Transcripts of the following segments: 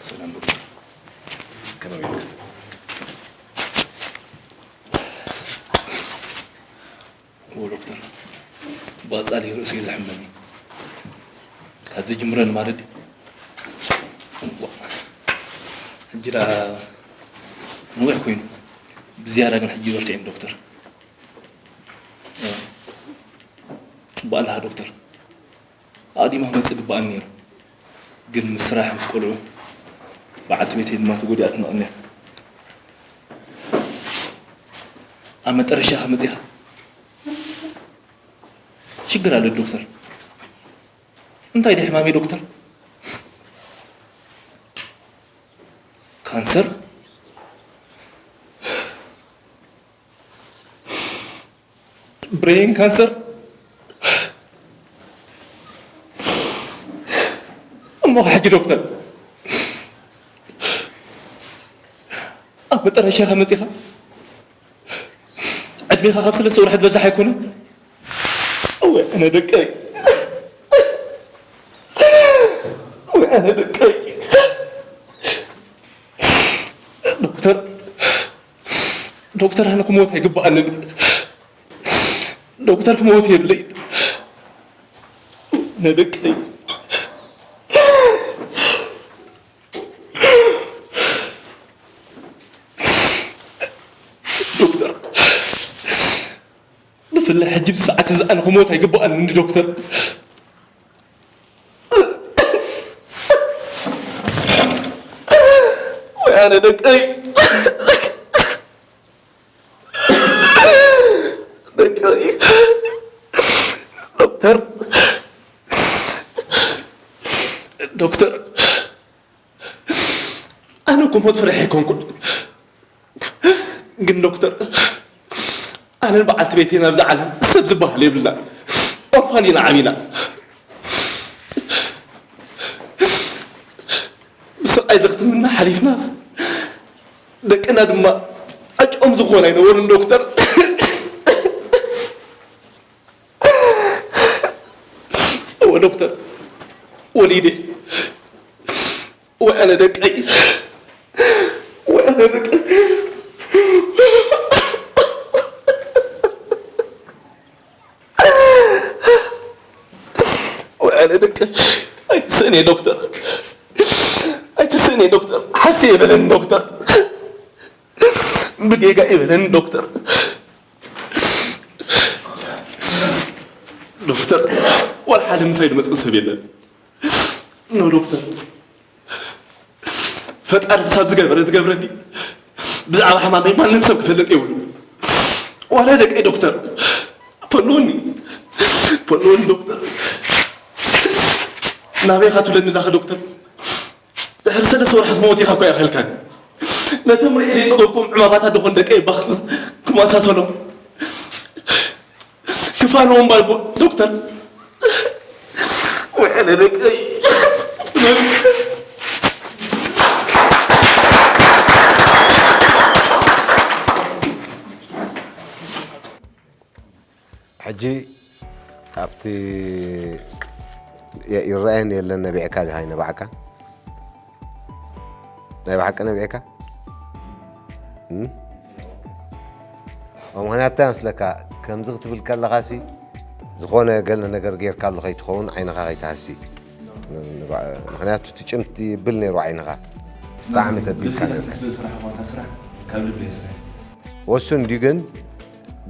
ሰላም ዶክተር፣ ከመይ ኢልካ? እዎ ዶክተር፣ ብቐጻሊ ርእሰይ ዘሕምመኒ ካብ ዝጅምረኒ ማለት ድዩ? እዋ፣ ሕጂ ደኣ ነዊሕ ኮይኑ፣ ብዝያዳ ግን ሕጂ በርቲዕኒ ዶክተር። ጽቡቕ ኣለኻ ዶክተር። ኣቕዲማ ክመጽእ ግብኣኒ ነይሩ። ግን ምስ ስራሕ ምስ ቆልዑ በዓልቲ ቤተይ ድማ ተጎዲኣትና ቀንያ። ኣብ መጠረሻ ከመጺኻ ሽግር ኣሎ ዶክተር። እንታይ ድዩ ሕማመይ ዶክተር? ካንሰር? ብሬን ካንሰር? እሞ ሕጂ ዶክተር ኣብ መጠረሻ ከመጺኻ ዕድሜኻ ካብ ሰለስተ ወርሒ ዝበዝሕ ኣይኮነን። እወ ኣነ ደቀይ፣ እወ ኣነ ደቀይ። ዶክተር፣ ዶክተር ኣነ ክሞት ኣይግብኣንን። ዶክተር ክሞት የብለይ። ኣነ ደቀይ። ዶክተር፣ ብፍላይ ሕጂ ብሰዓት እዚ ኣነ ክሞት ኣይግብኣንን ዶክተር። ወይ ኣነ ደቀይ። ደቀይ። ዶክተር፣ ዶክተር፣ ኣነ እኮ ሞት ፈሪሐ ኣይኮንኩን። ግን ዶክተር፣ ኣነን በዓልቲ ቤተይን ኣብዚ ዓለም ሰብ ዝበሃል የብልና። ኦርፋን ኢና ዓቢና። ብስቓይ ዘኽትምና ሓሊፍናስ፣ ደቅና ድማ ዕጭኦም ዝኾን ኣይነበሩን ዶክተር። እወ ዶክተር፣ ወሊደ። ወይ ኣነ ደቀይ። ወይ ኣነ ደቀይ። ወይ ኣነ ደቀይ። ኣይትስእን እየ ዶክተር። ኣይትስእን እየ ዶክተር። ሓስየ ይበለኒ ዶክተር። ብጌጋ ይበለኒ ዶክተር። ዶክተር፣ ዋላ ሓደ ምሳይ ዝመጽእ ሰብ የለን። ኖ ዶክተር፣ ፈጣሪ ክሳብ ዝገበረ ዝገብረኒ፣ ብዛዕባ ሕማመይ ማንም ሰብ ክፈልጥ የብሉ። ዋላ ደቀይ ዶክተር፣ ፈንወኒ፣ ፈንወኒ ዶክተር። ናበይ ኢኻ ትብለኒ ዘለኻ ዶክተር? ድሕሪ ሰለስተ ወርሒ ክትመውት ኢኻ እኮ ይኣኸልካኒ። ነቶም ርኤ ዘይጸገብኩም ዕማማት ኣደ ኾን ደቀይ ባኽ ክመሳሰሎም። ክፋንዎም ባልቦ ዶክተር። ወይ ኣነ ደቀይ። ሕጂ ኣብቲ የ-፣ ይረኣየኒ የለን፣ ነቢዕካ ዲኻ ነባዕካ? ናይ ብሓቂ ነቢዕካ? እም? ምኽንያቱ እንታይ መስለካ? ከምዚ ክትብል ከለኻሲ፣ ዝኾነ ገለ ነገር ጌርካሉ ከይትኸውን፣ ዓይንኻ ከይትሃሲ። ምኽንያቱ ትጭምት ይብል ነይሩ ዓይንኻ። ብጣዕሚ ተቢልካ ነርካ። ስለ ስራሕ፣ ቦታ ስራሕ፣ ካብ ልቢ እየ ስራሕ። ወስን ድዩ ግን፣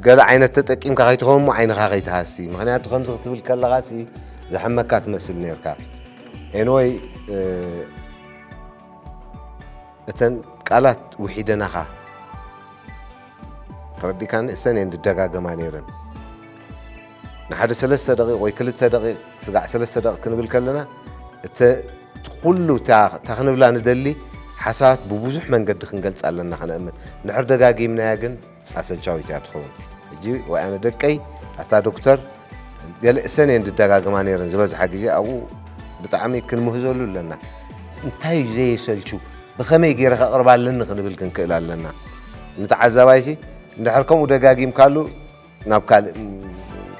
ገለ ዓይነት ተጠቂምካ ከይትኸውን እሞ ዓይንኻ ከይትሃሲ። ምኽንያቱ ከምዚ ክትብል ከለኻሲ፣ ዘሕመካ ትመስል ነርካ። ኤንወይ፣ እ፣ እተን ቃላት ውሒደናኻ ተረዲእካኒ፣ እሰን እየን ዝደጋገማ ነይረን። ንሓደ ሰለስተ ደቂቕ ወይ ክልተ ደቂቕ፣ ስጋዕ ሰለስተ ደቂቕ ክንብል ከለና፣ እተ-፣ እቲ ኩሉ እታ፣ እታ ክንብላ ንደሊ ሓሳባት ብብዙሕ መንገዲ ክንገልጻ ኣለና ከነእምን። እንድሕር ደጋጊምናያ ግን ኣሰልቻዊት እያ ትኸውን። ሕጂ ወይ ኣነ ደቀይ፣ ኣታ ዶክተር፣ ገለ እሰን እየን ዝደጋግማ ነይረን ዝበዝሓ ግዜ፣ ኣብኡ ብጣዕሚ ክንምህዘሉ ኣለና። እንታይ እዩ ዘየሰልቹ? ብኸመይ ገይረ ከቕርባ ኣለኒ ክንብል ክንክእል ኣለና። ንተዓዛባይሲ እንድሕር ከምኡ ደጋጊምካሉ ናብ ካልእ፣ ም፣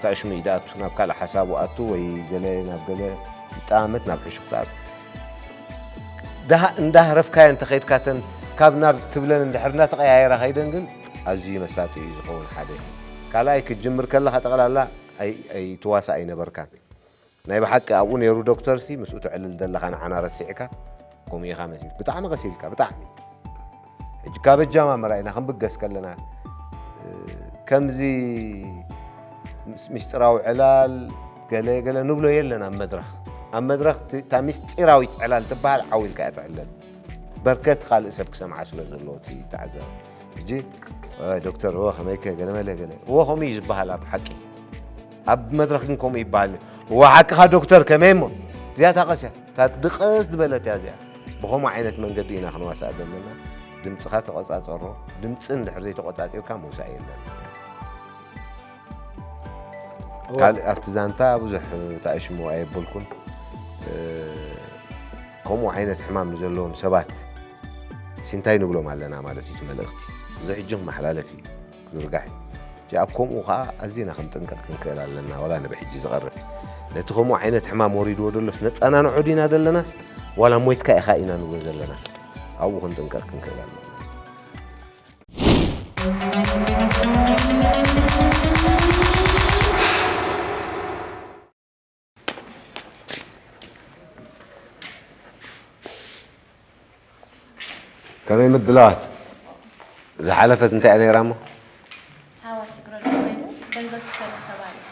ታሽሙ እዩ ዝኣቱ፣ ናብ ካልእ ሓሳቡ ኣቱ ወይ ገለ ናብ ገለ ይጠማመት፣ ናብ ሕሹኽ ትኣቱ። እንዳሃረፍካዮ እንተኸይድካተን ካብ ናብ ትብለን እንድሕር እንዳተቐያየራ ከይደን ግን ኣዝዩ መሳጢ እዩ ዝኸውን። ሓደ ካልኣይ ክትጅምር ከለኻ ጠቕላላ ኣይትዋሳእ ኣይነበርካን። ናይ ብሓቂ ኣብኡ ነይሩ ዶክተርሲ ምስኡ ትዕልል ዘለኻ ንዓና ረሲዕካ ከምኡ ኢኻ መሲል ብጣዕሚ ቀሲልካ ብጣዕሚ። ሕጂ ካብ ኣጀማምራ ኢና ክንብገስ ከለና ከምዚ ምስጢራዊ ዕላል ገለ ገለ ንብሎ የለን ኣብ መድረኽ። ኣብ መድረኽ እታ ምስጢራዊት ዕላል ትበሃል ዓው ኢልካ እያ ትዕለል። በርከት ካልእ ሰብ ክሰምዓ ስለ ዘለዎ እቲ ተዓዛቢ። ሕጂ ዶክተር እወ ከመይከ ገለመለ ገለ እወ ከምኡ እዩ ዝበሃል ኣብ ሓቂ። ኣብ መድረኽ ግን ከምኡ ይበሃል። እወ ሓቅኻ ዶክተር ከመይ እሞ እዚኣ ታቐስያ እታ ድቕስ ዝበለት እያ እዚኣ። ብኸምኡ ዓይነት መንገዲ ኢና ክንዋሳእ ዘለና። ድምፅኻ ተቆፃፀሮ። ድምፂ እንድሕር ዘይተቆፃፂርካ ምውሳእ የለን። ካልእ ኣብቲ ዛንታ ብዙሕ ተኣሽሙ ኣየበልኩን። ከምኡ ዓይነት ሕማም ንዘለዎም ሰባት እንታይ ንብሎም ኣለና ማለት እዩ እቲ መልእኽቲ። እዚ ሕጂ ክመሓላለፍ እዩ ክዝርጋሕ እዩ። ኣብ ከምኡ ከዓ ኣዚና ክንጥንቀቕ ክንክእል ኣለና ዋላ ንብሕጂ ዝቐርብ ነቲ ከምኡ ዓይነት ሕማም ወሪድዎ ዘሎስ ነፀናንዖ ዲና ዘለናስ ዋላ ሞይትካ ኢኻ ኢና ንብሎ ዘለና። ኣብኡ ክንጥንቀቕ ክንክእል ኣለና። ከመይ ምድላዋት ዝሓለፈት እንታይ እያ ነይራ እሞ? ሓዋስ እግረ ኮይኑ ገንዘብ ክሸርስ ተባሊስ።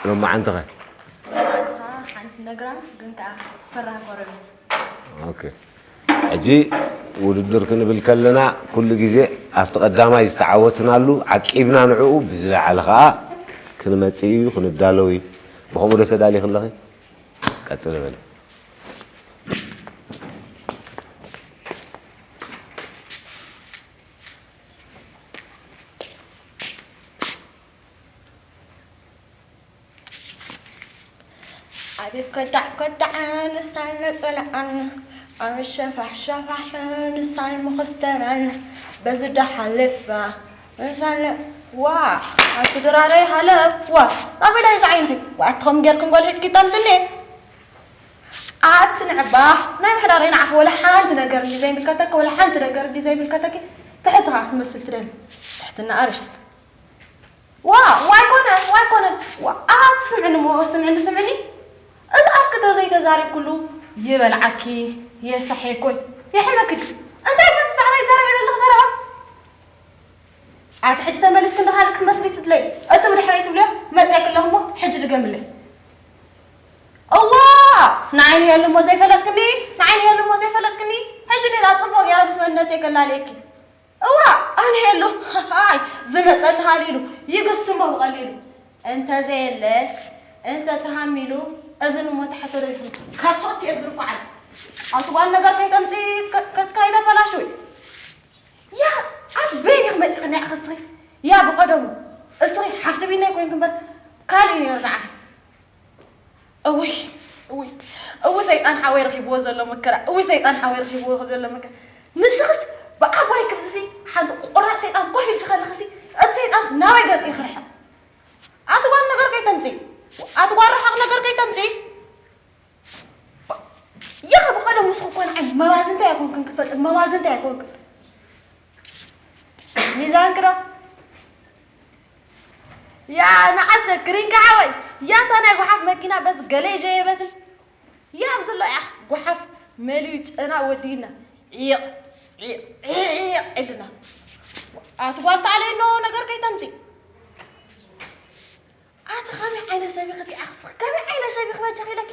ሎማዓንቲ ኸ? ሎማዓንቲ ሓንቲ ነግራም ግን ከዓ ፈራህ ጎረቤት። ኦኬ። ሕጂ ውድድር ክንብል ከለና ኩሉ ግዜ ኣብቲ ቀዳማይ ዝተዓወትናሉ ዓቂብና ንዕኡ ብዝለዓለ ከዓ ክንመፅእ እዩ ክንዳለው እዩ። ብኸምኡ ዶ ተዳሊኺ ኣለኺ? ቀፅሊ በሊ። ኣቤት ከዳዕ ከዳዕ ንሳን ነፀላኣን ኣቤት ሸፋሕ ሸፋሕ ንሳን መኸስተራን በዚ ዶ ሓሊፋ ንሳን ዋ ኣቲ ድራረይ ሃለፍ ዋ ኣበይ ዳይ ዝዓይንኺ ዋ ኣትኸም ጌርክን ጓል ሒጥኪ ጠምጥኒ ኣቲ ንዕባ ናይ ምሕዳረይ ንዓኺ ወላ ሓንቲ ነገር እንዲ ዘይምልከተኪ ወላ ሓንቲ ነገር እንዲ ዘይምልከተኪ ትሕትኻ ክትመስል ትደሊ ትሕትና ኣርስ ዋ ዋይ ኮነ ዋይ ኮነ ኣቲ ስምዕኒ ሞ ስምዕኒ ስምዕኒ እዚ ኣፍኪ ተዘይተዛሪብክሉ ይበልዓኪ የሳሕየኮይ የሕመኪ እንታይ ኢልካ ብዛዕባይ ዘረባ ዘለኺ ዘረባ ኣቲ ሕጂ ተመሊስኪ እንዶ ካልእ ክትመስሊ ትድለይ እቲ ብድሕረይ ትብልዮ መፅየኪ ኣለኹ እሞ ሕጂ ድገምለይ እዋ ንዓይ ንሄሉ እሞ ዘይፈለጥክኒ ንዓይ ንሄሉ እሞ ዘይፈለጥክኒ ሕጂ ኔራ ፅቡቅ ገይረ ምስ መንነተይ ከላልየኪ እዋ ኣንሄሉ ሃይ ዝመፀኒ ሃሊሉ ይግስሞ ብቐሊሉ እንተዘየለ እንተተሃሚሉ እዝን እሞ ታሕቲ ሪኢኹም ካሶት እየ ዝርኩዓል ኣቲ ጓል ነገር ከይተምፂ ከፅካ ይተበላሽዊ ያ ኣቲ በይን ኢኺ መፂኽኒ ኣኸ እስኺ ያ ብቐደሙ እስኺ ሓፍቲ ቢናይ ኮይንክ እምበር ካልእ እዩ ነይሩ ንዓኺ እውይ እውይ እው ሰይጣን ሓወይ ረኺብዎ ዘሎ መከራ እው ሰይጣን ሓወይ ረኺብዎ ዘሎ መከራ ንስኽስ ብዓባይ ክብዝሲ ሓንቲ ቁራፅ ሰይጣን ኮፍ ኢልኪ ከለኽሲ እቲ ሰይጣንስ ናበይ ገፂ ይኽርሐ ኣቲ ጓል ነገር ከይተምፂ ኣቲ ጓል ረሓቕ ነገር ከይተምፂ ይኸ ብቐደም ንስኹ እኮ ንዓይ መባዝንታይ ኣይኮንክን ክትፈልጥ መባዝንታይ ኣይኮንክን ሚዛንኪ ዶ ያ መዓስ ክሪንካ ሓወይ ያታ ናይ ጉሓፍ መኪና በዚ ገለ ጀየበትን ያ ኣብዚ ኣሎ ያ ጉሓፍ መሊኡ ጨና ወዲና ዒቕ ዒቕ ዒቕ ኢልና ኣቲ ጓል ተዓለይ እንዶ ነገር ከይተምፂ ኣቲ ከመይ ዓይነት ሰብ ኢኺ ኣኽስኽ ከመይ ዓይነት ሰብ ኢኺ በጃኺ ኢለኪ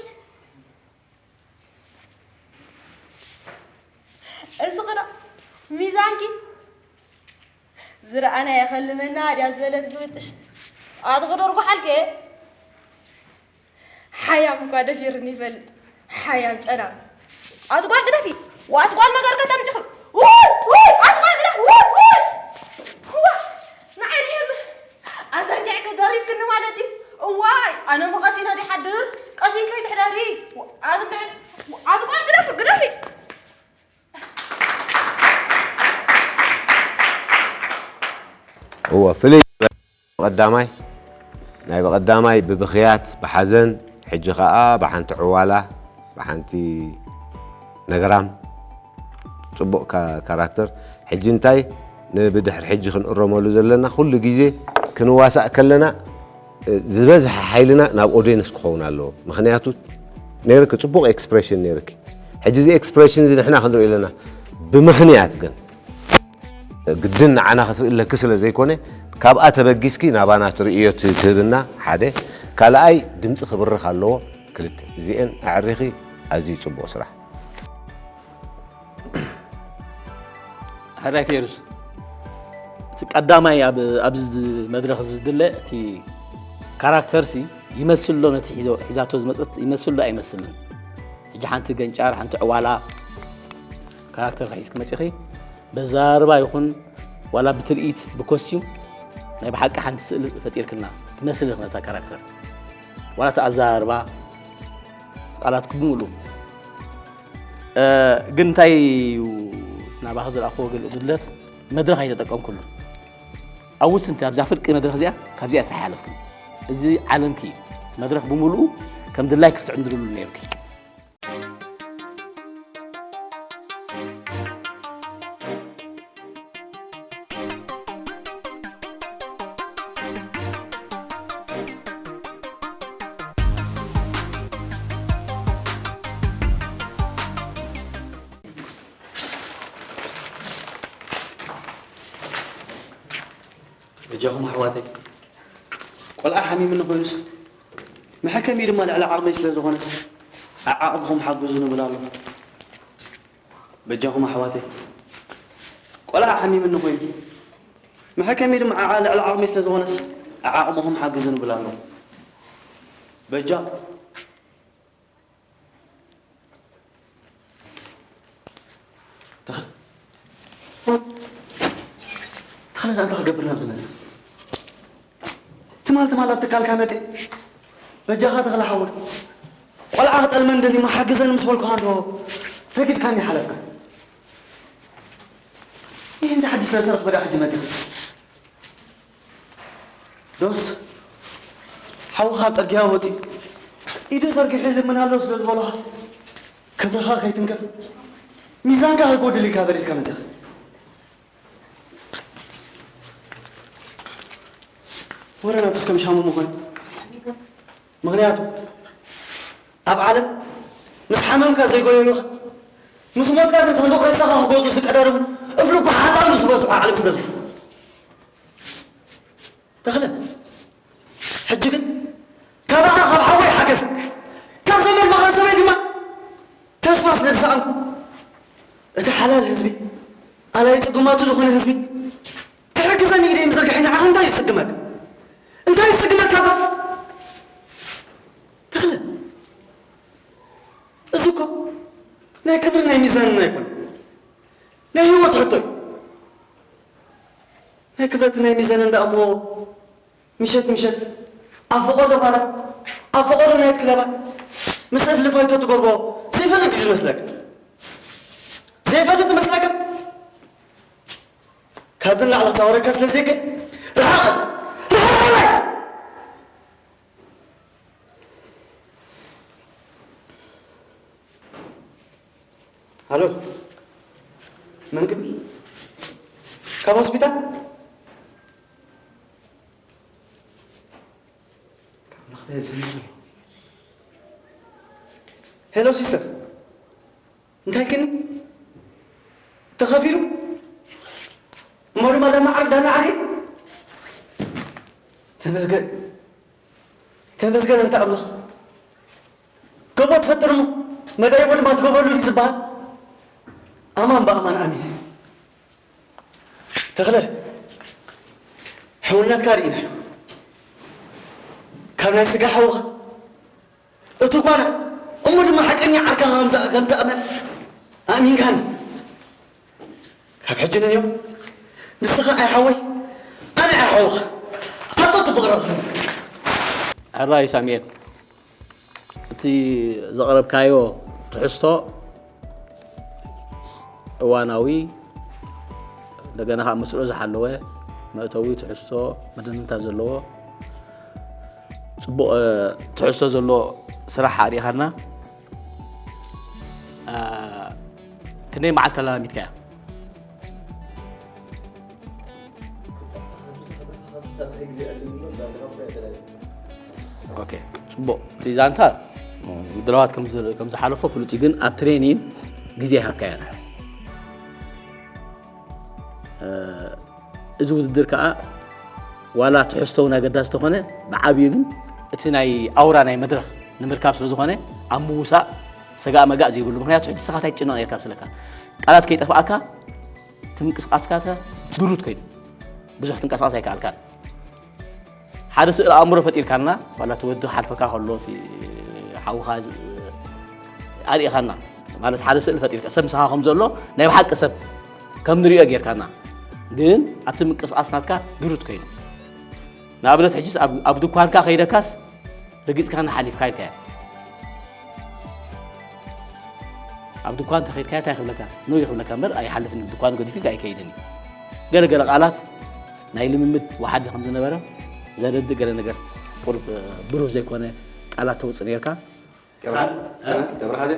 እዚ ኸዳ ሚዛንኪ ዝረኣና የኸልመና ድያ ዝበለት ግብጥሽ ኣትኽደርጉ ሓልከ ሓያም እኳ ደፊርኒ ይፈልጥ ሓያም ጨና ኣትጓል ግደፊ ኣትጓል ነገር ከተምፅኺ ኣትጓል ግደፊ ንዓይ ንየሉስ ኣዘንጊዕኪ ደሪብክኒ ማለት ድዩ እዋይ ኣነ መቐሲነ ድሓድር ቀሲን ከይትሕደሪ ኣትጓል ግደፊ ግደፊ እወ ፍልይ ዝበለ ብቐዳማይ ናይ ብቐዳማይ ብብኽያት ብሓዘን ሕጂ ኸኣ ብሓንቲ ዕዋላ ብሓንቲ ነግራም ጽቡቕ ካ- ካራክተር። ሕጂ እንታይ ንብድሕሪ ሕጂ ክንእረመሉ ዘለና፣ ኩሉ ግዜ ክንዋሳእ ከለና፣ እ፣ ዝበዝሐ ሓይልና ናብ ኦድየንስ ክኸውን ኣለዎ። ምኽንያቱ ነይርኪ ጽቡቕ ኤክስፕሬሽን ነይርኪ። ሕጂ እዚ ኤክስፕሬሽን እዚ ንሕና ክንርኢ ኣለና። ብምኽንያት ግን ግድን ንዓና ክትርኢ ኣለኪ ስለ ዘይኮነ፣ ካብኣ ተበጊስኪ ናባና ትርእዮ ት- ትህብና ሓደ። ካልኣይ ድምጺ ክብርኽ ኣለዎ። ክልተ እዚኤን ኣዕሪኺ ኣዝዩ ጽቡቕ ስራሕ። ሕራይ ፌሩስ፣ እቲ ቀዳማይ ኣብ ኣብዚ መድረኽ ዝድለ እቲ ካራክተርሲ ይመስል ዶ ነቲ ሒዞ- ሒዛቶ ዝመፀት ይመስል ዶ ኣይመስልን? ሕጂ ሓንቲ ገንጫር ሓንቲ ዕዋላ ካራክተር ሒዝኪ መፂኺ በዛርባ ይኹን ዋላ ብትርኢት ብኮስቲዩም ናይ ብሓቂ ሓንቲ ስእሊ ፈጢርክልና ትመስል ኢኺ ነታ ካራክተር ዋላ እቲ ኣዛርባ ቃላት ክምሉ ግን እንታይ እዩ ናባኺ ዝረኣኽዎ ግል- ጉድለት መድረኽ ኣይተጠቀምኩሉ ኣብ ውስንቲ ኣብዛ ፍርቂ መድረኽ እዚኣ ካብዚኣ ሰሓ ያለፍክን እዚ ዓለምኪ እዩ እቲ መድረኽ ብምሉኡ ከም ድላይ ክትዕንድርሉ ነይርኪ በጃኹም ኣሕዋተይ ቆልዓ ሓሚምኒ ኮይኑስ መሐከሚ ድማ ልዕሊ ዓቕመይ ስለ ዝኾነስ ዓዓቕምኹም ሓግዙ ንብል ኣሎ። በጃኹም ኣሕዋተይ ቆልዓ ሓሚምኒ ኮይኑ መሐከሚ ድማ ዓዓ ልዕሊ ዓቕመይ ስለ ዝኾነስ ዓዓቕምኹም ሓግዙ ንብል ኣሎ። በጃ ተኽለ ተኽለ እንታይ ክገብር ናብ ዝመጽእ ትማል ትማል ኣብ ትካልካ መጽእ በጃኻ ተኽለ ሓወይ ቆልዓ ክጠልመን ደሊማ ሓግዘን ምስ በልኩኻ እንዶ ፈጊጥካኒ ሓለፍካ ይህ እንተ ሓድሽ ነርሰ ረኽበዳ ሕጂ መጽእ ዶስ ሓውኻ ኣብ ጽርግያ ወጺኡ ኢዱ ዘርጊሑ ይልምን ኣሎ ስለ ዝበሉኻ ክብርኻ ከይትንከፍ ሚዛንካ ከይጎድል ኢልካ በሊልካ መጺኻ ወረ ናቱስ ከም ሻሙ ምኾን ምኽንያቱ ኣብ ዓለም ምስ ሓመምካ ዘይጎየዩኻ ምስ ሞትካ ግን ሳንዱቕ ሬሳኻ ክገዝኡ ዝቀዳደሙ እፍልኩ ሓጣሉ ዝበዝሑ ዓለም ስለ ዝኾኑ ተኽለ ሕጂ ግን ካባኻ ካብ ሓወይ ሓገዝ ካብ ዘመን ማሕበረሰበይ ድማ ተስፋ ስለ ዝሰኣንኩ እቲ ሓላል ህዝቢ ኣላይ ፅጉማቱ ዝኾነ ህዝቢ ክሕግዘኒ ኢደ ምዘርግሐ ንዓኻ እንታይ ዝፅግመካ እንታይ ዝፅግመካ ባ ተኽለ እዚ እኮ ናይ ክብሪ ናይ ሚዛንና ኣይኮነ ናይ ህይወት ሕቶ እዩ ናይ ክብረትን ናይ ሚዛንን ደኣ እሞ ምሸት ምሸት ኣብ ፈቐዶ ባራት ኣብ ፈቐዶ ናይት ክለባት ምስ እፍሊ ፋይቶ ትጎርቦ ዘይፈልጥ ድዩ ዝመስለካ? ዘይፈልጥ ይመስለካ? ካብዚ ንላዕሊ ክፃወረካ ስለ ዘይክእል ርሓቕ! ርሓቕ! ሃሎ መን ክብል ካብ ሆስፒታል ሄሎ ሲስተር እንታይ ኢልክኒ ተኸፊሉ እሞ ድማ ዳናዓር ዳናዓር ተመስገን ተመስገን ኣንታ ኣምላኽ ጎቦ ትፈጥር እሞ መዳይቦ ድማ ትጎበሉ ድዩ ዝበሃል ኣማን ብኣማን ኣሚን ተኽለ ሕውነትካ ርኢና ካብ ናይ ስጋ ሓውኻ እቲ ጓና እሞ ድማ ሓቀኛ ዓርካኻ ከምዝኣመን ኣእሚንካኒ ካብ ሕጂ ንንዮ ንስኻ ኣይሓወይ ኣነ ኣይሓውኻ ኣቶ ጽቡቕ ረብኒ ሕራይ ሳሙኤል እቲ ዘቕረብካዮ ትሕዝቶ እዋናዊ እንደገና ከዓ መስርዑ ዝሓለወ መእተዊ ትሕዝቶ መደምደምታ ዘለዎ ፅቡቕ ትሕዝቶ ዘለዎ ስራሕ ኣሪእኻና ክንደይ መዓልቲ ተላሚድካያ? ኦኬ፣ ጽቡቕ። እቲ ዛንታ ድላዋት ከም ዝ-፣ ከም ዝሓለፎ ፍሉጥ እዩ፣ ግን ኣብ ትሬኒን ግዜ ይሃብካያ። እዚ ውድድር ከኣ ዋላ ትሕዝቶ እውን ኣገዳሲ ተኾነ፣ ብዓብዩ ግን እቲ ናይ ኣውራ ናይ መድረኽ ንምርካብ ስለ ዝኾነ፣ ኣብ ምውሳእ ሰጋእ መጋእ ዘይብሉ። ምኽንያቱ ሕጂ ንስኻ እንታይ ትጭነቕ ነርካ ምስለካ፣ ቃላት ከይጠፍኣካ እቲ ምንቅስቃስካ ድሩት ኮይኑ ብዙሕ ትንቀሳቐስ ኣይከኣልካን። ሓደ ስእሊ ኣእምሮ ፈጢርካልና፣ ዋላ እቲ ወዲ ክሓልፈካ ከሎ፣ እቲ ሓውኻ ዝ-፣ ኣርእኻና። ማለት ሓደ ስእሊ ፈጢርካ፣ ሰብ ምሳኻ ከም ዘሎ፣ ናይ ብሓቂ ሰብ ከም ንሪኦ ጌርካና። ግን ኣብቲ ምንቅስቃስ ናትካ ድሩት ኮይኑ። ንኣብነት፣ ሕጂስ ኣብ፣ ኣብ ድኳንካ ከይደካስ፣ ረጊጽካና ሓሊፍካ ኢልካዮ። ኣብ ድኳን እንተ ኸይድካዮ እንታይ ክብለካ? ኖ ይኽብለካ እምበር ኣይሓልፍን፣ ድኳን ገዲፉ ኣይከይድን እዩ። ገለ ገለ ቃላት ናይ ልምምድ ወሓዲ ከም ዝነበረ ዘረድእ ገለ ነገር ቁሩብ፣ እ፣ ብሩህ ዘይኮነ ቃላት ተውጽእ ነርካ። ገብረ-፣ እ? ገብረሓዘ፣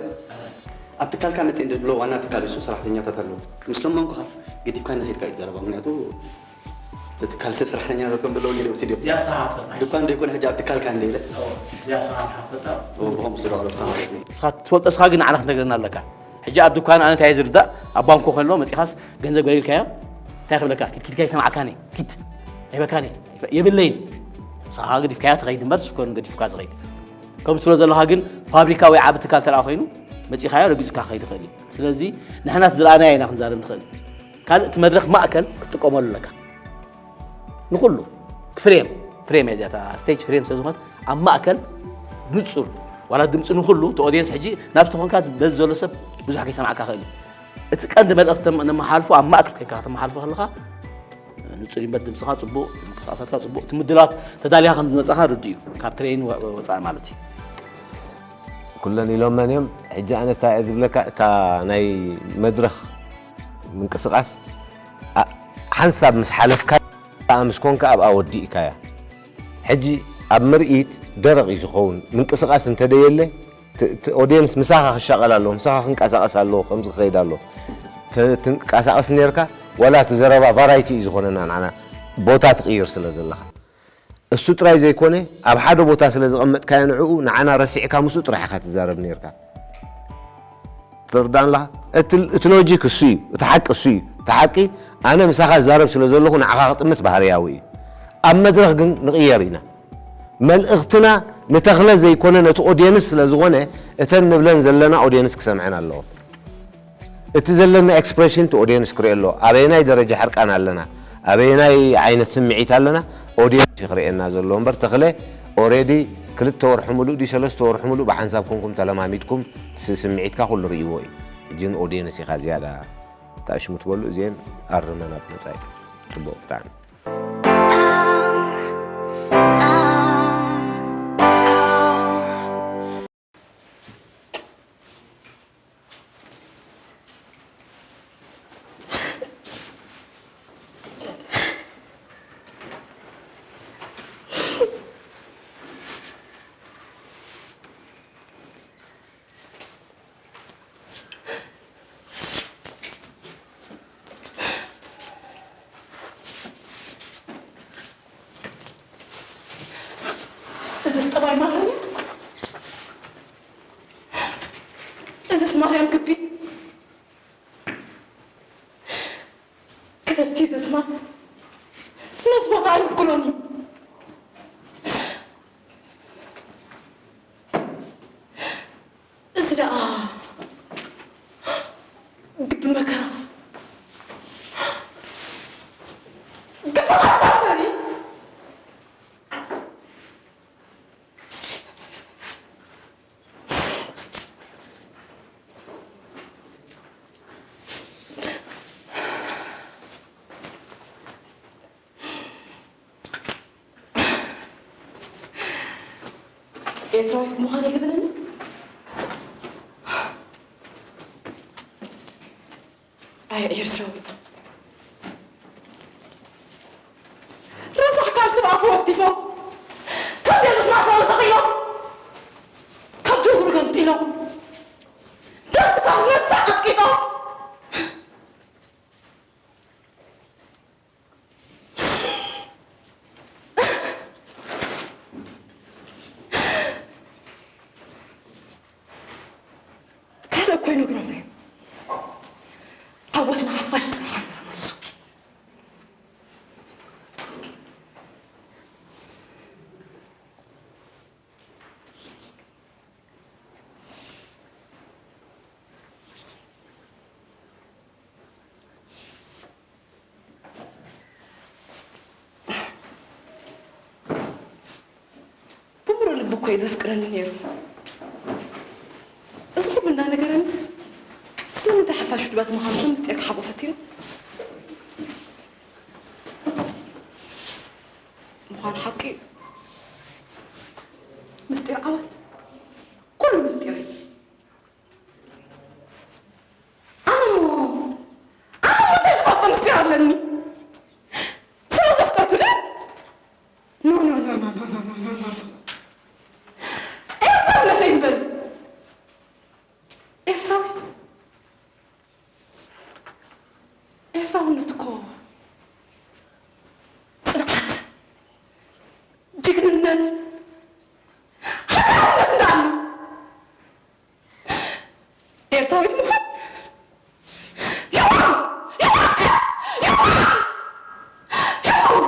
ኣብ ትካልካ መጽእ እንድብሎ ዋና ትካል እሱ ሰራሕተኛታት ኣለዉ። ምስሎም መንኩኻ ገዲፍካ ንኸይድካ እዩ ትዛረባ። ምክንያቱ እቲ ትካል ሰራሕተኛታት ከም ዘለዉ ገለ ወሲድ እዮም። እዚኣ ንስኻ ትፈልጣ። ድኳን ዘይኮነ ሕጂ ኣብ ትካልካ እንደ ኢለ። እዎ፣ እዚኣ ንስኻ ትፈልጣ። እዎ፣ ብኸምኡ ስለ ዝገለጽካ ማለት እዩ። ንስኻ ትፈልጦ ንስኻ ግን ንዓና ክትነግረና ኣለካ። ሕጂ ኣብ ድኳን ኣነ እንታይ እየ ዝርዳእ? ኣብ ባንኮ ከሎ መጺኻስ ገንዘብ ገሊልካዮ እንታይ ክብለካ? ኪድ ኪድካ ይሰማዕካኒ። ኪድ ኣይበካኒ። የብለይን። ንስኻ ገዲፍካያ ትኸይድ እምበር፣ ንሱ ኮን ገዲፍካ ዝኸይድ። ከምኡ ስለ ዘለኻ ግን ፋብሪካ ወይ ዓቢ ትካል ተደኣ ኮይኑ መጺኻዮ ረጊጹካ ክኸይድ ይኽእል እዩ። ስለዚ ንሕና እቲ ዝረኣናዮ ኢና ክንዛረብ ንኽእል። ካልእ እቲ መድረኽ ማእከል ክትጥቀመሉ ኣለካ። ንኹሉ ፍሬም፣ ፍሬም እያ እዚኣታ፣ ስቴጅ ፍሬም ስለ ዝኾነት ኣብ ማእከል ንጹር፣ ዋላ ድምጺ ንኹሉ፣ እቲ ኦድየንስ ሕጂ ናብ ዝተኾንካ በዚ ዘሎ ሰብ ብዙሕ ከይሰማዕካ ክእል እዩ። እቲ ቀንዲ መልእኽቲ ተም-፣ ነመሓልፎ ኣብ ማእከል ኮይንካ ከተመሓልፎ ከለኻ ንጹር እዩ እምበር ድምጽኻ ጽቡቕ፣ ምንቅስቃሳትካ ጽቡቕ፣ እቲ ምድላዋት ተዳሊኻ ከም ዝመጻኻ ርዱእ እዩ፣ ካብ ትሬኒን ወ-፣ ወጻኢ ማለት እዩ። ኩለን ኢሎመን እዮም። ሕጂ ኣነ እንታይ እየ ዝብለካ፣ እታ ናይ መድረኽ ምንቅስቃስ፣ ኣ-፣ ሓንሳብ ምስ ሓለፍካ፣ ምስ ኮንካ ኣብኣ ወዲእካያ። ሕጂ ኣብ ምርኢት ደረቕ እዩ ዝኸውን። ምንቅስቃስ እንተ ደየለ፣ ት-፣ እቲ ኦድየንስ ምሳኻ ክሻቐል ኣለዎ፣ ምሳኻ ክንቀሳቐስ ኣለዎ፣ ከምዚ ክኸይድ ኣለዎ። ተ-፣ ትንቀሳቐስ ነርካ፣ ዋላ እቲ ዘረባ ቫራይቲ እዩ ዝኾነና ንዓና፣ ቦታ ትቕይር ስለ ዘለኻ። እሱ ጥራይ ዘይኮነ፣ ኣብ ሓደ ቦታ ስለ ዘቐመጥካዮ ንዕኡ፣ ንዓና ረሲዕካ ምስኡ ጥራሕ ኢኻ ትዛረብ ነርካ። ትርዳን ኣለኻ? እቲ፣ እቲ ሎጂክ እሱ እዩ፣ እቲ ሓቂ እሱ እዩ። እቲ ሓቂ፣ ኣነ ምሳኻ ዝዛረብ ስለ ዘለኹ ንዓኻ ክጥምት ባህርያዊ እዩ። ኣብ መድረኽ ግን ንቕየር ኢና። መልእኽትና ንተኽለ ዘይኮነ ነቲ ኦድየንስ ስለ ዝኾነ፣ እተን ንብለን ዘለና ኦድየንስ ክሰምዐን ኣለዎ። እቲ ዘለና ኤክስፕሬሽን እቲ ኦድየንስ ክሪኦ ኣለዎ። ኣበየናይ ደረጃ ሕርቃን ኣለና፣ ኣበየናይ ዓይነት ስምዒት ኣለና፣ ኦድየንስ እዩ ክርእየና ዘለዎ እምበር፣ ተኽለ ኦሬዲ ክልተ ወርሒ ሙሉእ ድዩ ሰለስተ ወርሒ ሙሉእ ብሓንሳብ ኮንኩም ተለማሚድኩም ስ-፣ ስምዒትካ ኩሉ ርእይዎ እዩ። ሕጂ ንኦድየንስ ኢኻ ዝያዳ ተኣሽሙ ትበሉ፣ እዚአን ኣርመን ኣብ መጻኢ። ጽቡቕ ብጣዕሚ። እዝስ ጠባይ ማርያም እዩ። እዝስ ማርያም ግቢ። ክልቲ ዘስማት ነዚ ቦታ ኣይውክሎን እዩ። እዚ ደኣ ግቢ መከራ፣ ግቢ ቃልሲ እዩ። ኤርትራዊት ምዃነይ ግበረኒ። ኣየ ኤርትራዊ፣ ረሳሕ ካልሲ ብኣፉ ወቲፎም፣ ካብ ቤቱ ስማሳዊ ሰቒሎም፣ ካብ ጅግሩ ገምጢሎም፣ ደም ክሳብ ዝነስዕ ቀጥቂጦም፣ ይነግሮም እዩ። ዓወት ንሓፋሽ ጥራሕ ንመልሱ። ብምሉእ ልቢ እኮ እዩ ዘፍቅረኒ ነይሩ። እዚ ኩሉ እንዳነገረንስ ስለምንታይ ሓፋሽ ውድባት ምዃኑ ምስጢር ክሓቦ ፈቲኑ? ምዃኑ ሓቂ እዩ። ምስጢር ዓወት ኩሉ ምስጢር እዩ። ኣነ እሞ ኣነ እሞ እንታይ ዝፈልጦ ምስጢር ኣለኒ? ስለ ዘፍቀርኩ ዶ? ኖ ኖ ኖ ኖ ኖ ኖ ኖ ኖ ኖ ኤርትራዊ ነፈይ እምበር ኤርትራዊት ኤርትራውነት እኮ ጽንዓት፣ ጅግንነት፣ ሃገራውነት እንዳሉ ኤርትራዊት ምዃን የዋ የዋ እስከ የዋ የዋ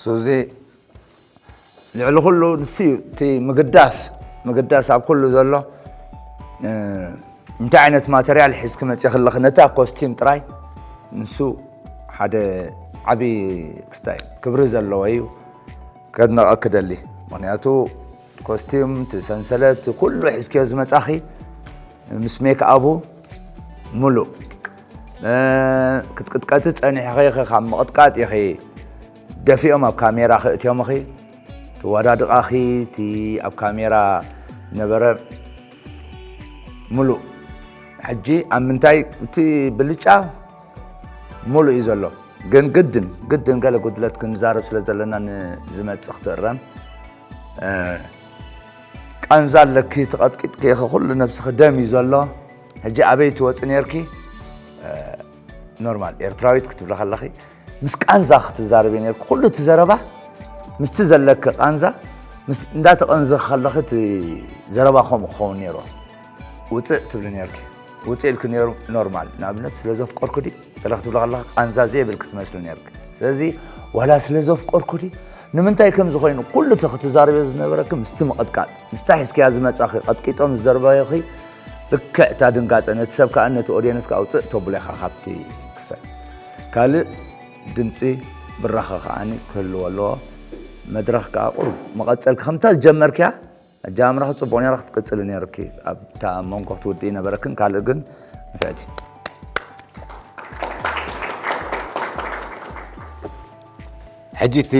ሱዚ ልዕሊ ኩሉ ንሱ እዩ እቲ ምግዳስ ምግዳስ ኣብ ኩሉ ዘሎ እንታይ ዓይነት ማተርያል ሒዝኪ መፂእኺ ኣለኺ ነታ ኮስቲም ጥራይ ንሱ ሓደ ዓብዪ ክስታይ ክብሪ ዘለዎ እዩ ከድነቐኪ ደሊ ምክንያቱ ኮስቲም እቲ ሰንሰለት ኩሉ ሒዝኪዮ ዝመፃኺ ምስ ሜክ ኣቡ ሙሉእ ክትቅጥቀጢ ጸኒሕኺ ኢኺ ካብ ምቕጥቃጥ ኢኺ ደፊኦም ኣብ ካሜራ ክእትዮምኺ ትወዳድቓኺ እቲ ኣብ ካሜራ ነበረ ሙሉእ ሕጂ ኣብ ምንታይ እቲ ብልጫ ሙሉእ እዩ ዘሎ ግን ግድን ግድን ገለ ጉድለት ክንዛረብ ስለ ዘለና ንዝመጽእ ክትእረም ቃንዛ ኣለኪ ተቐጥቂጥኪ ኢኺ ኩሉ ነብስኺ ደም እዩ ዘሎ ሕጂ ኣበይ ትወፂ ነርኪ ኖርማል ኤርትራዊት ክትብሊ ከለኺ ምስ ቃንዛ ክትዛረቢ ነርኪ ኩሉ እቲ ዘረባ ምስቲ ዘለኪ ቃንዛ እንዳተቐንዘኺ ከለኺ እቲ ዘረባ ከምኡ ክኸውን ነይርዎ ውፅእ ትብሊ ነርኪ ውፅእ ኢልኪ ነይሩ ኖርማል ንኣብነት ስለ ዘፍቀርኩ ድዩ ገለ ክትብሊ ከለኺ ቃንዛ ዘይብልኪ ትመስሊ ነርኪ ስለዚ ዋላ ስለ ዘፍቀርኩ ድዩ ንምንታይ ከምዚ ኮይኑ ኩሉ እቲ ክትዛረብዮ ዝነበረኪ ምስቲ ምቕጥቃጥ ምስታ ሒዝክያ ዝመፃኺ ቀጥቂጦም ዝዘርበዩኺ ልክዕ እታ ድንጋፀ ነቲ ሰብ ከዓ ነቲ ኦድየንስ ከዓ ውፅእ ተብሎ ኢኻ ካብቲ ክሰ ካልእ ድምፂ ብራኸ ከዓኒ ክህልዎ ኣለዎ መድረኽ ከዓ ቁሩብ መቐፀልኪ ከምታ ዝጀመርክያ ኣጀማምራኺ ፅቡቕ ነይራ ክትቅፅሊ ነይርኪ ኣብታ መንጎ ክትውድኢ ነበረክን ካልእ ግን ንፍዕቲ ሕጂ እቲ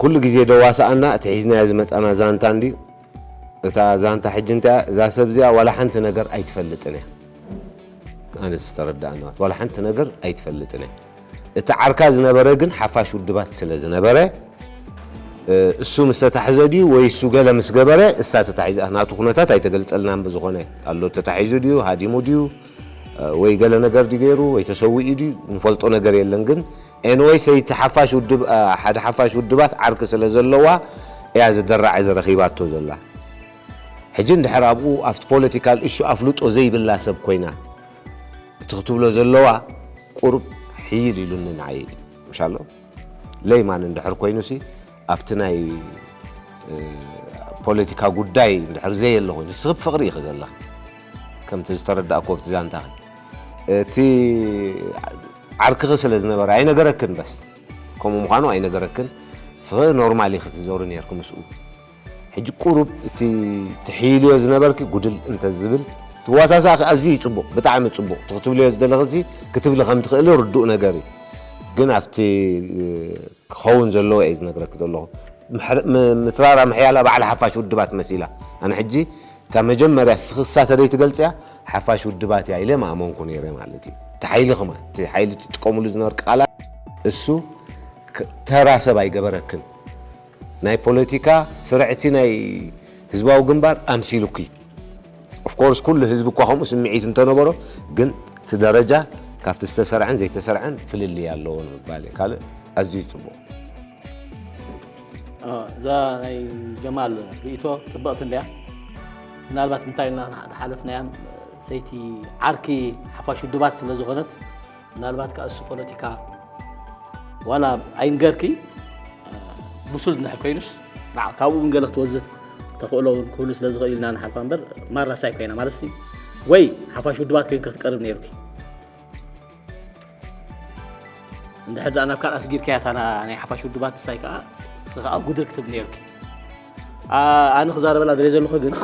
ኩሉ ግዜ ደዋስኣና እቲ ሒዝናዮ ዝመፃና ዛንታ እንድዩ እታ ዛንታ ሕጂ እንታይ እያ እዛ ሰብ እዚኣ ዋላ ሓንቲ ነገር ኣይትፈልጥን እያ ኣነ ዝተረዳእኒ ማለት ዋላ ሓንቲ ነገር ኣይትፈልጥን እያ እቲ ዓርካ ዝነበረ ግን ሓፋሽ ውድባት ስለ ዝነበረ እሱ ምስ ተታሕዘ ድዩ ወይ እሱ ገለ ምስ ገበረ እሳ ተታሒዛ ናቱ ኩነታት ኣይተገልፀልናን ብዝኾነ ኣሎ ተታሒዙ ድዩ ሃዲሙ ድዩ ወይ ገለ ነገር ድዩ ገይሩ ወይ ተሰዊኡ ድዩ ንፈልጦ ነገር የለን ግን Anyway ሰይቲ ሓፋሽ ውድብ ሓደ ሓፋሽ ውድባት ዓርኪ ስለ ዘለዋ እያ ዝደራዕ እዚ ረኺባቶ ዘላ ሕጂ እንድሕር ኣብኡ ኣብቲ ፖለቲካል እሹ ኣፍልጦ ዘይብላ ሰብ ኮይና እቲ ክትብሎ ዘለዋ ቁሩብ ሕይል ኢሉኒ ንዓይ ምሻሎ ለይማን እንድሕር ኮይኑሲ ኣብቲ ናይ ፖለቲካ ጉዳይ እንድሕር ዘየለ ኮይኑ ንስኺ ብፍቕሪ ኢኺ ዘለኺ ከምቲ ዝተረዳእኩዎ ኣብቲ ዛንታኺ እቲ ዓርክኺ ስለ ዝነበረ ኣይነገረክን በስ ከምኡ ምዃኑ ኣይነገረክን ንስኺ ኖርማል ኢኺ ትዞሪ ነርኪ ምስኡ ሕጂ ቁሩብ እቲ ትሕይልዮ ዝነበርኪ ጉድል እንተዝብል ትዋሳሳእኺ ኣዝዩ እዩ ፅቡቕ ብጣዕሚ ፅቡቕ እቲ ክትብልዮ ዝደለኽሲ ክትብሊ ከም ትኽእሊ ርዱእ ነገር እዩ ግን ኣብቲ ክኸውን ዘለዎ እየ ዝነግረኪ ዘለኹ ምትራራ ምሕያላ ባዕላ ሓፋሽ ውድባት መሲላ ኣነ ሕጂ እታ መጀመርያ ስኽሳ ተደይ ትገልፅያ ሓፋሽ ውድባት እያ ኢለ ማእመንኩ ነይረ ማለት እዩ እቲ ሓይሊ ክማ እቲ ሓይሊ ትጥቀሙሉ ዝነበር ቃላት እሱ ተራ ሰብ ኣይገበረክን ናይ ፖለቲካ ስርዕቲ ናይ ህዝባዊ ግንባር ኣምሲሉኪ of ኮርስ ኩሉ ህዝቢ እኳ ከምኡ ስምዒት እንተነበሮ፣ ግን እቲ ደረጃ ካብቲ ዝተሰርዐን ዘይተሰርዐን ፍልልይ ኣለዎ ንምባል እዩ። ካልእ ኣዝዩ ጽቡቕ። እዛ ናይ ጀማል ርእይቶ ጽብቕቲ እንድያ። ምናልባት እንታይ ኢልና ዝሓለፍናያ፣ ሰይቲ ዓርኪ ሓፋሽ ውድባት ስለ ዝኾነት፣ ምናልባት ከኣ እሱ ፖለቲካ ዋላ ኣይንገርኪ፣ ብሱል እንድሕር ኮይኑስ፣ ንዓ ካብኡ እውን ገለ ክትወዝት ተኽእሎ እውን ክህሉ ስለ ዝኽእል ኢልና ንሓልፋ እምበር፣ ማራስ ኣይኮይና ማለት ሲ፣ ወይ ሓፋሽ ውድባት ኮይንኪ ክትቀርብ ነይሩኪ። እንድሕር ደኣ ናብ ካልእ ኣስጊርካያ እታ ናይ ሓፋሽ ውድባት ንሳይ ከኣ፣ ንስኺ ከኣ ጉድር ክትብል ነይሩኪ። ኣነ ክዛረበላ ዝደልየ ዘለኹ ግን፣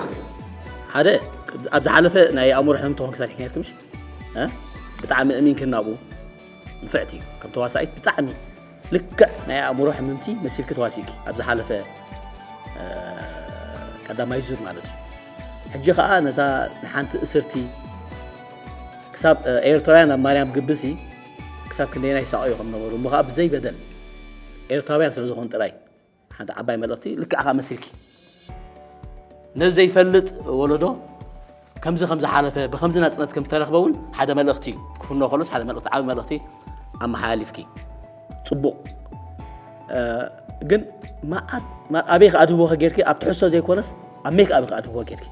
ሓደ፣ ኣብ ዝሓለፈ ናይ ኣእምሮ ሕሙም ተኾንኪ ሰሪሕኪ ነይርኪ ምሽ? ብጣዕሚ እሚንኪ ናብኡ። ንፍዕቲ፣ ከም ተዋሳኢት ብጣዕሚ ልክዕ ናይ ኣእምሮ ሕምምቲ መሲልኪ ተዋሲእኪ፣ ኣብ ዝሓለፈ ቀዳማይ ዙር ማለት እዩ። ሕጂ ኸኣ ነታ ንሓንቲ እስርቲ ክሳብ ኤርትራውያን ኣብ ማርያም ግብሲ ክሳብ ክንደየናይ ይሳቐዩ ከም ነበሩ፣ እሞ ኸኣ ብዘይ በደል ኤርትራውያን ስለ ዝኾኑ ጥራይ ሓንቲ ዓባይ መልእኽቲ ልክዕ ኸኣ መሲልኪ። ነዚ ዘይፈልጥ ወለዶ ከምዚ ከም ዝሓለፈ፣ ብኸምዚ ናጽነት ከም ዝተረኽበ እውን ሓደ መልእኽቲ እዩ። ክፍኖ ከሎስ ሓደ መልእኽቲ፣ ዓቢ መልእኽቲ ኣመሓላሊፍኪ። ጽቡቕ። ግን መዓት ኣበይ ከኣ ድህቦ ከጌርኪ፣ ኣብ ትሕሶ ዘይኮነስ ኣብ ሜክ ኣብ ከኣ ድህቦ ጌርኪ።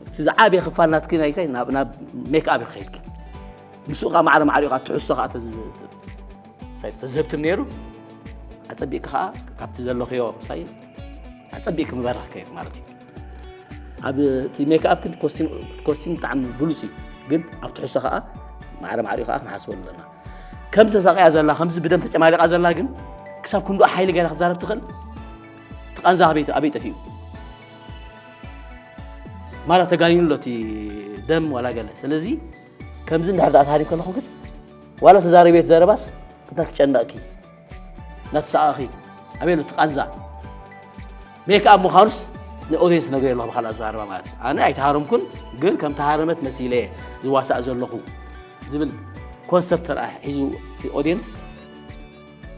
እቲ ዝዓበየ ክፋል ናትኪ ናይ ሳይ ናብ ናብ ሜክ ኣብ ከይድኪ። ምስኡ ከኣ ማዕረ ማዕሪኡ ከኣ ትሕሶ ከኣ ተዝ- ሳይ ተዝህብትም ነይሩ። ኣጸቢቕኪ ከኣ ካብቲ ዘለኽዮ ሳይ ኣጸቢቕኪ ምበረኽ ከይድ ማለት እዩ። ኣብ እቲ ሜክኣፕ ግን ኮስቲም ኮስቲም ብጣዕሚ ብሉጽ እዩ፣ ግን ኣብ ትሕሶ ከኣ ማዕረ ማዕሪኡ ከኣ ክንሓስበሉ ኣለና። ከምዚ ተሳቕያ ዘላ፣ ከምዚ ብደም ተጨማሊቓ ዘላ ግን ክሳብ ክንድኡ ሓይሊ ገይራ ክዛረብ ትኽእል? እቲ ቃንዛ ኣበይ ኣበይ ጠፊኡ? ማራ ተጋኒኑ ኣሎ እቲ ደም ዋላ ገለ። ስለዚ ከምዚ እንድሕር ደኣ ተሃሪም ከለኹ ግስ ዋላ ተዛረብዮ እቲ ዘረባስ እናተጨነቕኪ እናተሳቐኺ ኣበይ ኣሎ እቲ ቃንዛ? ሜክኣፕ ምዃኑስ ንኦድየንስ ነግርዮ ኣለኹ ብኻልእ ኣዘራርባ ማለት እዩ። ኣነ ኣይተሃረምኩን፣ ግን ከም ተሃረመት መሲለ እየ ዝዋሳእ ዘለኹ ዝብል ኮንሰፕት ተረኣ ሒዙ እቲ ኦድየንስ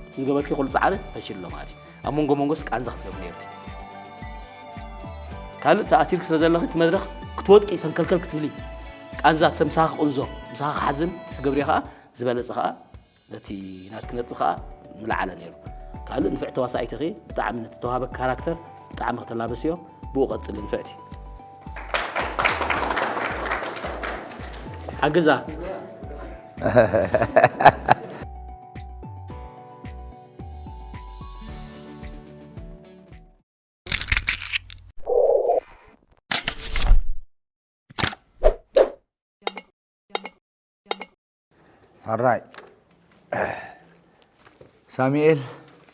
እቲ ዝገበርኪ ኩሉ ጻዕሪ ፈሽሉ ኣሎ ማለት እዩ። ኣብ መንጎ መንጎስ ቃንዛ ክትገብሪ ነይርኪ። ካልእ ተኣሲርኪ ስለ ዘለኺ እቲ መድረኽ ክትወድቂ ሰንከልከል ክትብሊ ቃንዛ ሰብ ምሳኺ ክቕንዞ ምሳኺ ክሓዝን ክትገብርዮ ከኣ ዝበለጸ ከኣ ነቲ ናትኪ ነጥቢ ከኣ ምልዓለ ነይሩ። ካልእ ንፍዕቲ ተዋሳኢት ኢኺ፣ ብጣዕሚ ነቲ ተዋህበኪ ካራክተር ብጣዕሚ ክተላበስዮ፣ ብኡ ቀጽሊ ንፍዕቲ። ሓግዛ። ሕራይ ሳሙኤል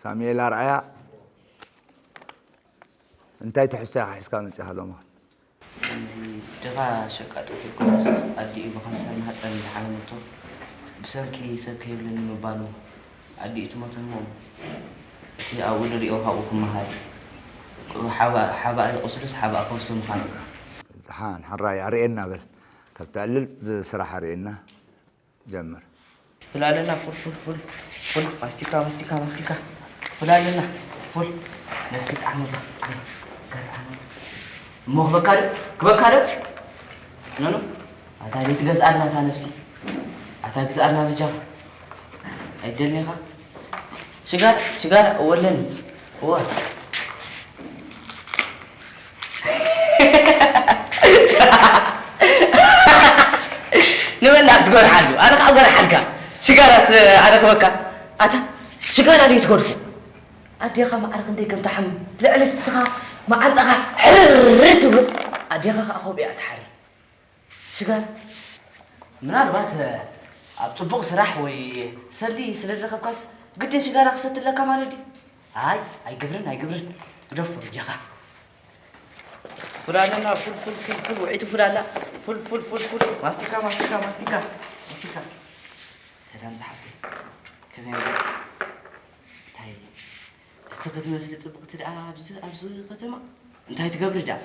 ሳሙኤል ኣርኣያ እንታይ ትሕዝቶ ኢኻ ሒዝካ መጺኻ ሎሚ? ድኻ ሸቃጢ ፊልኮስ ኣዲኡ ብካንሰር ማህፀን ዝሓመመቶ ብሰንኪ ሰብ ከይብለኒ ምባሉ ኣዲኡ ትሞት እሞ እቲ ኣብኡ ዝሪኦ ካብኡ ክመሃር ሓባእ ቁስሉስ ሓባእ ፈውሲ ምዃኑ። ደሓን ሕራይ ኣርእየና በል ካብ ተዕልል ብስራሕ ኣርእየና። ጀምር። ፍል ኣለና ፉል ፉል ፉል ፉል ማስቲካ ማስቲካ ማስቲካ ፍል ኣለና ፉል ነፍሲ ጣዕመላ ጣዕመላ እሞ ክበካ ዶ ክበካ ዶ ኖኖ ኣታ ደይ ትገዝኣልና እታ ነፍሲ ኣታ ግዝኣልና በጃኻ ኣይደልኒኻ ሽጋር ሽጋር እወለኒ እወ ንመን ክትጎርሓሉ ኣነ ከዓ ጎርሓልካ ሽጋራስ ኣነ ክበካ ኣታ ሽጋራ ደይ ትገድፎ ኣዴኻ ማዕረ ክንደይ ከም ትሓምም ልዕሊ እቲ ስኻ መዓንጣኻ ሕርር ትብሎ ኣዴኻ ከዓ ከምኡ እያ ትሓርር ሽጋራ ምናልባት ኣብ ፅቡቕ ስራሕ ወይ ሰልዲ ስለ ዝረኸብካስ ግድን ሽጋራ ክሰቲ ኣለካ ማለት ድዩ ኣይ ኣይግብርን ኣይግብርን ግደፎ በጃኻ ፍል ኣለና ፍል ፍል ፍል ፍል ውዒቱ ፍል ኣላ ፍል ፍል ፍል ፍል ማስቲካ ማስቲካ ማስቲካ ማስቲካ ሰላም ዝሓፍተይ ከመይ ኣለኪ እንታይ ንስኺ ትመስሊ ፅብቕቲ ደኣ ኣብዚ ኣብዚ ከተማ እንታይ ትገብሪ ደኣ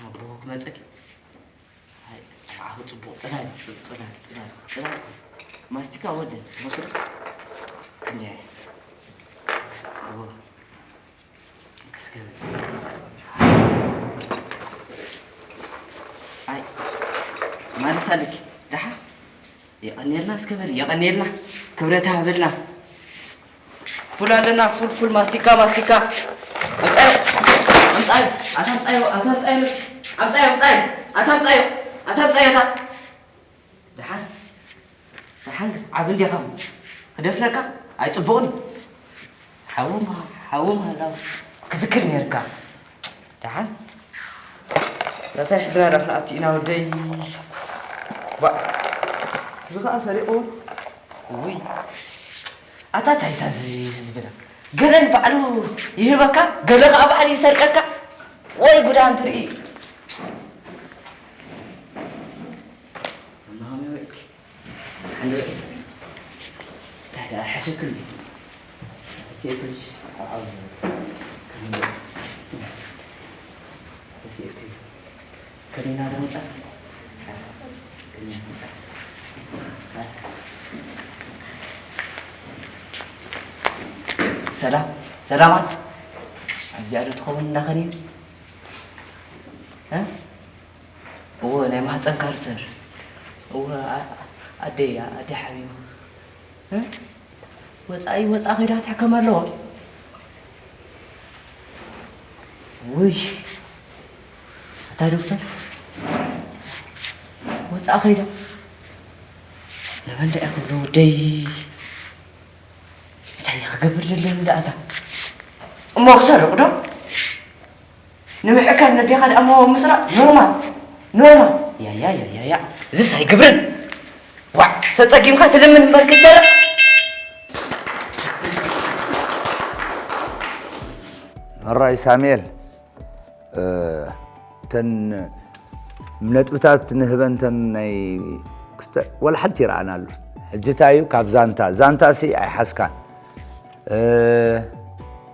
ኣቦ ክመፀኪ ኣይ ኣኹ ፅቡቕ ፅላል ፅላል ፅላል ፅላል ማስቲካ ወደ ሞክሪ ክንደይ ክስከበ ኣይ ማለስ ኣለኪ ደሓ የቐኔልና እስከ በል የቐኔልና ክብረት ሃበልና። ፉል ኣለና ፉል ፉል ማስቲካ ማስቲካ። ኣምጣዩ ኣምጣዩ ኣታ ኣምጣዩ ኣምጣዩ ኣምጣዩ ኣታ ኣምጣዩ ኣታ ኣምጣዩ ኣታ ደሓን ደሓን ዓቢ እንዲኻ ክደፍረካ ኣይጽቡቕን እዩ። ሓዎም ሓዎም ሃላው ክዝክር ነርካ ደሓን እንታይ ሒዝና ዳ ክንኣቱ ኢና ወደይ። ዋ እዚ ኸዓ ሰሪቑ ውይ ኣታ ታይታ እዚ ህዝብና ገለ ንባዕሉ ይህበካ ገለ ኸዓ ባዕሉ ይሰርቀካ። ወይ ጉዳ እንትርኢ ኣማኸመ ወይ ሓንደ እንታይ ደኣ ሓሸክን ተሲእክንሽ ኣብ ዓውዲ ተሲእክን ከኒና ደምጻ ሰላም ሰላማት ኣብዚኣ ዶ ትኸውን እንዳኸኒን እወ ናይ ማህፀን ካንሰር እወ ኣደይ ኣደ ሓሚሙ ወፃኢ ወፃ ከይዳ ክትሕከም ኣለዋ ውይ ኣታ ዶክተር ወፃ ከይዳ ንመን ደኣ ክብሎ ወደይ እንታይ ክገብር ዘለኒ ደኣታ እሞ ክሰርቕ ዶ ንምሕካም ነዴኻ ደኣ እሞ ምስራቕ ኖርማል ኖርማል ያያ ያያ እዚስ ኣይገብርን ዋዕ ተጸጊምካ ትልምን እምበር ክትሰርቕ ሕራይ ሳሙኤል እተን ነጥብታት ንህበን እተን ናይ ክስተ ወላ ሓንቲ ይረኣና ኣሎ ሕጂ እንታይ እዩ ካብ ዛንታ ዛንታ ሲ ኣይሓዝካን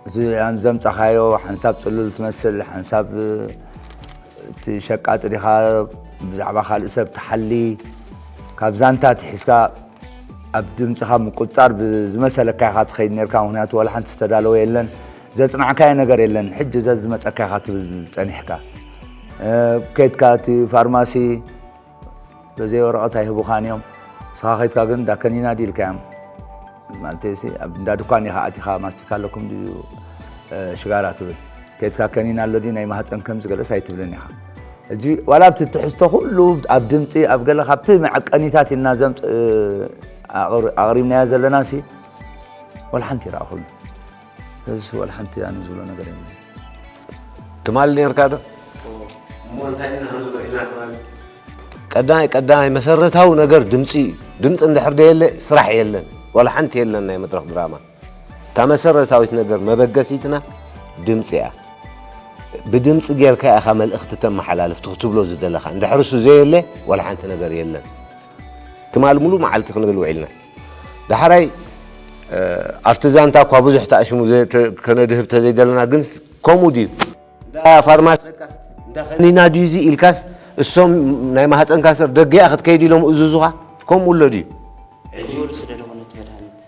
እዚ ዘምፀኻዮ ሓንሳብ ፅሉል ትመስል ሓንሳብ እቲ ሸቃጢ ዲኻ ብዛዕባ ካልእ ሰብ ትሓሊ ካብ ዛንታ ትሒዝካ ኣብ ድምፅኻ ምቁፃር ብዝመሰለካ ኢኻ ትኸይድ ነርካ ምክንያቱ ዋላ ሓንቲ ዝተዳለወ የለን ዘፅናዕካዮ ነገር የለን ሕጂ ዘዝመፀካ ኢኻ ትብል ፀኒሕካ ከድካ እቲ ፋርማሲ በዘይ ወረቐት ኣይህቡኻን እዮም። ንስኻ ከይድካ ግን እንዳ ከኒና ድዩ ኢልካዮም። ማለተይሲ ኣብ እንዳ ድኳን ኢኻ ኣቲኻ ማስቲካ ኣለኩም ድዩ ሽጋራ ትብል። ከይድካ ከኒና ኣሎ ድዩ ናይ ማህፀን ከምዚ ገለስ ኣይትብልን ኢኻ። ሕጂ ዋላ ኣብቲ ትሕዝቶ ኩሉ ኣብ ድምፂ ኣብ ገለ ካብቲ መዐቀኒታት ኢልና ዘምፅ ኣቕሪብናዮ ዘለና ሲ ወላ ሓንቲ ይረኣኹሉ። እዚ ወላ ሓንቲ ኣነ ዝብሎ ነገር የለን። ትማል ኔርካ ዶ? ቀዳማይ ቀዳማይ መሰረታዊ ነገር ድምፂ እዩ። ድምፂ እንድሕር ደየለ ስራሕ የለን። ዋላ ሓንቲ የለን ናይ መድረኽ ድራማ። እታ መሰረታዊት ነገር መበገሲትና ድምፂ እያ። ብድምፂ ጌርካ ኢኻ መልእኽቲ ተመሓላልፍ እቲ ክትብሎ ዝደለኻ። እንድሕር እሱ ዘየለ ዋላ ሓንቲ ነገር የለን። ትማል ሙሉእ መዓልቲ ክንብል ውዒልና። ዳሕራይ ኣብቲ ዛንታ እኳ ብዙሕ ተኣሽሙ ከነድህብ ተዘይደለና ግን ከምኡ ድዩ እንዳ ፋርማሲ እንዳ ከኒና ድዩ እዚ ኢልካስ እሶም ናይ ማህፀን ካንሰር ደገያ ክትከይድ ኢሎም እዝዙኻ ከምኡ ኣሎ ድዩ ዝወዱ ስለ ዝኾነ እቲ መድሃኒት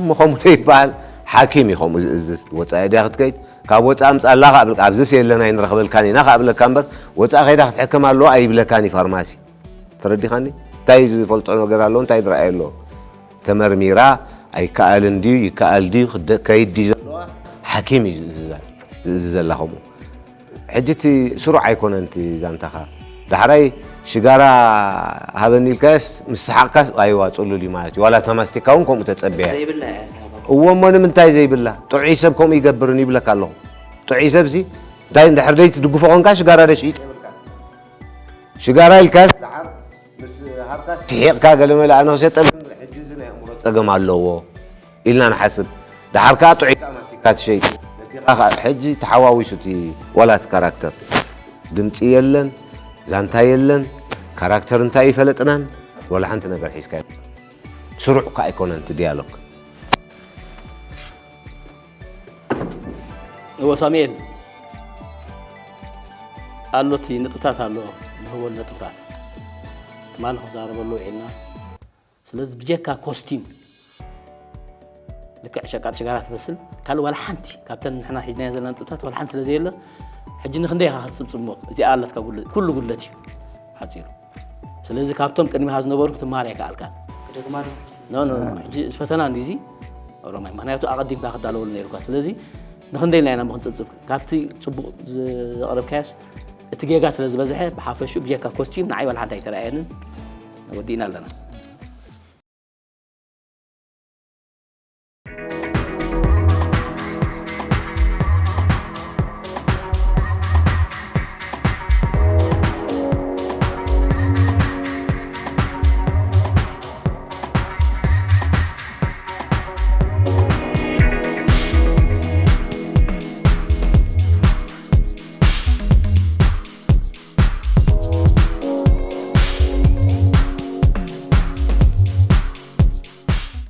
እሞ ከምኡ ዘይበሃል ሓኪም እዩ ከምኡ ዝእዝዝ ወፃኢ ድያ ክትከይድ ካብ ወፃኢ ኣምፃላ ካብልካ ኣብዝስ የለን ኣይንረኽበልካን ኢና ካብለካ እምበር ወፃኢ ከይዳ ክትሕከም ኣለዋ ኣይብለካን እዩ ፋርማሲ ተረዲኻኒ እንታይ ዝፈልጦ ነገር ኣለዎ እንታይ ዝረኣየ ኣለዎ ተመርሚራ ኣይከኣልን ድዩ ይከኣል ድዩ ክደ- ከይድ ድዩ ዘለዋ ሓኪም እዩ ዝእዝዛ ዝእዝዘላ ከምኡ ሕጂ እቲ ስሩዕ ኣይኮነን እቲ ዛንታኻ ዳሕራይ ሽጋራ ሃበኒ ኢልካስ ምስ ሰሓቕካስ ኣይዋ ፅሉል እዩ ማለት እዩ ዋላ እታ ማስቲካ እውን ከምኡ ተፀበያ ዘይብላ እያ እዋ እሞ ንምንታይ ዘይብላ ጥዑይ ሰብ ከምኡ ይገብርን ይብለካ ኣለኹ ጥዑይ ሰብሲ እንታይ እንድሕር ደይ ትድግፎ ኮንካ ሽጋራ ደ ሽይጥ የብልካ ሽጋራ ኢልካስ ደሓር ምስ ሃብካ ስሒቕካ ገለመለ ኣነ ክሸጠልክ እምበር ሕጂ እዚ ናይ ኣእምሮ ፀገም ኣለዎ ኢልና ንሓስብ ደሓር ከዓ ጥዑይ ከዓ ማስቲካ ትሸይጥ ነቲኻ ከዓ ሕጂ ተሓዋዊሱ እቲ ዋላ እቲ ካራክተር ድምፂ የለን ዛንታ የለን ካራክተር እንታይ ይፈለጥናን ወላ ሓንቲ ነገር ሒዝካ ስሩዕ ከዓ ኣይኮነን እቲ ዲያሎግ እወ ሳሙኤል ኣሎ እቲ ነጥብታት ኣሎ ንህቦ ነጥብታት ትማሊ ክንዛረበሉ ውዒልና ስለዚ ብጀካ ኮስቲም ልክዕ ሸቃጥ ሽጋራ ትመስል ካልእ ዋላ ሓንቲ ካብተን ንሕና ሒዝናዮ ዘለና ነጥብታት ዋላ ሓንቲ ስለ ዘየለ ሕጂ ንክንደይ ኢኻ ክትጽብጽብ እሞ እዚኣ ኣለትካ ጉድለት፣ ኩሉ ጉድለት እዩ ሓጺሩ። ስለዚ ካብቶም ቅድሚኻ ዝነበሩ ክትመሃር ኣይከኣልካን። ክደግማ ዶ? ኖ ኖ ኖ፣ ሕጂ ፈተና እንዲዚ ኦሮማይ፣ ምክንያቱ ኣቐዲምካ ክዳለወሉ ነይሩካ። ስለዚ ንክንደይ ኢልና ኢና እሞ ክንጽብጽብ? ካብቲ ጽቡቕ ዘቕረብካዮስ እቲ ጌጋ ስለ ዝበዝሐ ብሓፈሹ ብጀካ ኮስቲም ንዓይ ዋላ ሓንቲ ኣይተረኣየንን። ወዲእና ኣለና።